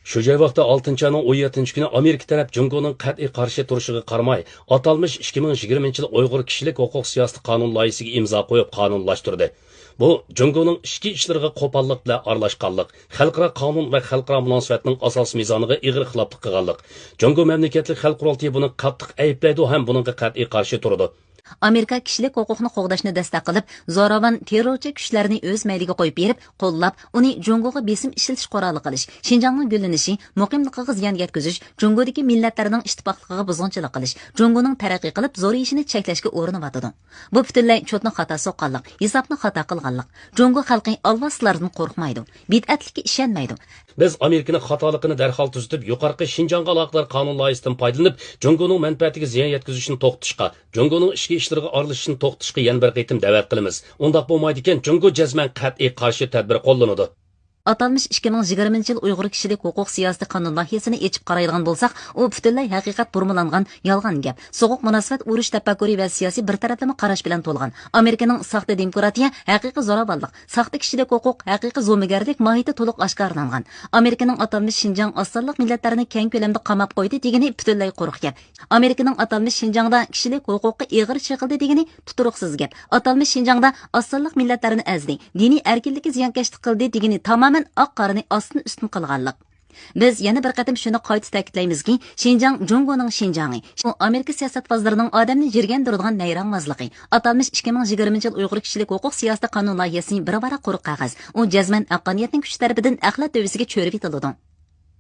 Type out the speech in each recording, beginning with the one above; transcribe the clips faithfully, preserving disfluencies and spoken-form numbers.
شۇ جاي ۋاقتى ئالتىنچى ئاينىڭ ئون يەتتىنچى كۈنى ئامېرىكا تەرەپ جۇڭگونىڭ قەتئىي قارشى تۇرۇشىغا قارىماي، ئاتالمىش ئىككى مىڭ يىگىرمىنچى يىل ئۇيغۇر كىشىلىك ھوقۇق سىياسىتى قانۇن لايىھىسىگە ئىمزا قويۇپ قانۇنلاشتۇردى. بۇ جۇڭگونىڭ ئىچكى ئىشلىرىغا قوپاللىق بىلەن ئارىلاشقانلىق، خەلقئارا قانۇن ۋە خەلقئارا مۇناسىۋەتنىڭ ئاساسىي مىزانىغا ئېغىر خىلاپلىق قىلغانلىق. جۇڭگو مەملىكەتلىك خەلق قۇرۇلتىيى بۇنى قاتتىق ئەيىبلەيدۇ ھەم بۇنىڭغا قەتئىي قارشى تۇرىدۇ. ئامېرىكا كىشىلىك ھوقۇقنى قوغداشنى دەستەك قىلىپ، زوراۋان تېررورچى كۈچلەرنى ئۆز مەيلىگە قويۇپ بېرىپ، قوللاپ، ئۇنى جۇڭگوغا بېسىم ئىشلىتىش قورالى قىلىش، شىنجاڭنىڭ گۈللىنىشى، مۇقىملىقىغا زىيان يەتكۈزۈش، جۇڭگودىكى مىللەتلەرنىڭ ئىتتىپاقلىقىغا بۇزغۇنچىلىق قىلىش، جۇڭگونىڭ تەرەققىي قىلىپ زورىيىشىنى چەكلەشكە ئۇرۇنۇۋاتىدۇ. بۇ پۈتۈنلەي چوتنى خاتا سوققانلىق، ھېسابنى خاتا قىلغانلىق. جۇڭگو خەلقى ئالۋاستىلاردىن قورقمايدۇ، بىدئەتلىككە ئىشەنمەيدۇ. بىز ئامېرىكىنىڭ خاتالىقىنى دەرھال تۈزىتىپ، يۇقىرىقى شىنجاڭغا ئالاقىدار قانۇن لايىھىسىدىن پايدىلىنىپ، جۇڭگونىڭ مەنپەئەتىگە زىيان يەتكۈزۈشنى توختىتىشقا، جۇڭگونىڭ ئىچكى ئىشلىرىغا ئارىلىشىشنى توختىتىشقا يەنە بىر قېتىم دەۋەت قىلىمىز. ئۇنداق بولمايدىكەن، جۇڭگو جەزمەن قەتئىي قارشى تەدبىر قوللىنىدۇ. ئاتالمىش ئىككى مىڭ يىگىرمىنچى يىل ئۇيغۇر كىشىلىك ھوقۇق سىياسىتى قانۇن لايىھىسىنى ئېچىپ قارايدىغان بولساق، ئۇ پۈتۈنلەي ھەقىقەت بۇرمىلانغان يالغان گەپ، سوغۇق مۇناسىۋەت، ئۇرۇش تەپەككۇرى ۋە سىياسىي بىر تەرەپلىمە قاراش بىلەن تولغان. ئامېرىكىنىڭ ساختا دېموكراتىيە، ھەقىقىي زوراۋانلىق، ساختا كىشىلىك ھوقۇق، ھەقىقىي زومىگەرلىك ماھىيىتى تولۇق ئاشكارىلانغان. ئامېرىكىنىڭ ئاتالمىش شىنجاڭ ئاز سانلىق مىللەتلەرنى كەڭ كۆلەمدە قاماپ قويدى دېگىنى پۈتۈنلەي قۇرۇق گەپ. ئامېرىكىنىڭ ئاتالمىش شىنجاڭدا كىشىلىك ھوقۇققا ئېغىر چېقىلدى دېگىنى تۇتۇرۇقسىز گەپ. ئاتالمىش شىنجاڭدا ئاز سانلىق مىللەتلەرنى ئەزدى، دىنىي ئەركىنلىككە زىيانكەشلىك قىلدى دېگىنى تامامەن ئاق-قارىنى ئاستىن-ئۈستۈن قىلغانلىق. بىز يەنە بىر قېتىم شۇنى قايتا تەكىتلەيمىزكى، شىنجاڭ جۇڭگونىڭ شىنجاڭى، ئۇ ئامېرىكا سىياسەتپازلىرىنىڭ ئادەمنى يىرگەندۈرىدىغان نەيرەڭۋازلىقى. ئاتالمىش ئىككى مىڭ يىگىرمىنچى يىل ئۇيغۇر كىشىلىك ھوقۇق سىياسىتى قانۇن لايىھىسى بىر ۋاراق قۇرۇق قەغەز. ئۇ جەزمەن ھەققانىيەتنىڭ كۈچى تەرىپىدىن ئەخلەت تۆۋىسىگە چۆرۈۋېتىلىدۇ.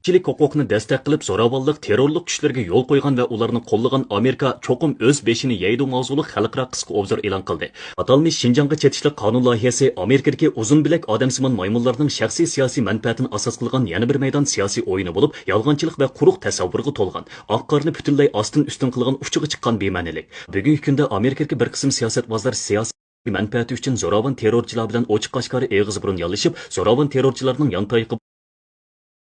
كىشىلىك ھوقۇقنى دەستەك قىلىپ، زوراۋانلىق، تېررورلۇق كۈچلىرىگە يول قويغان ۋە ئۇلارنى قوللىغان ئامېرىكا چوقۇم ئۆز بېشىنى يەيدۇ ماۋزۇلۇق خەلقئارا قىسقا ئوبزور ئېلان قىلدى. ئاتالمىش شىنجاڭغا چېتىشلىق قانۇن لايىھەسى ئامېرىكىدىكى ئۇزۇن بىلەك ئادەمسىمان مايمۇنلارنىڭ شەخسىي سىياسىي مەنپەئەتىنى ئاساس قىلغان يەنە بىر مەيدان سىياسىي ئويۇنى بولۇپ، يالغانچىلىق ۋە قۇرۇق تەسەۋۋۇرغا تولغان، ئاق-قارىنى پۈتۈنلەي ئاستىن-ئۈستۈن قىلغان ئۇچىغا چىققان بىمەنىلىك. بۈگۈنكى كۈندە ئامېرىكىدىكى بىر قىسىم سىياسەتۋازلار سىياسىي مەنپەئەتى ئۈچۈن زوراۋان تېررورچىلار بىلەن ئوچۇق-ئاشكارا ئېغىز-بۇرۇن يالىشىپ، زوراۋان تېررورچىلارنىڭ يانتايىقى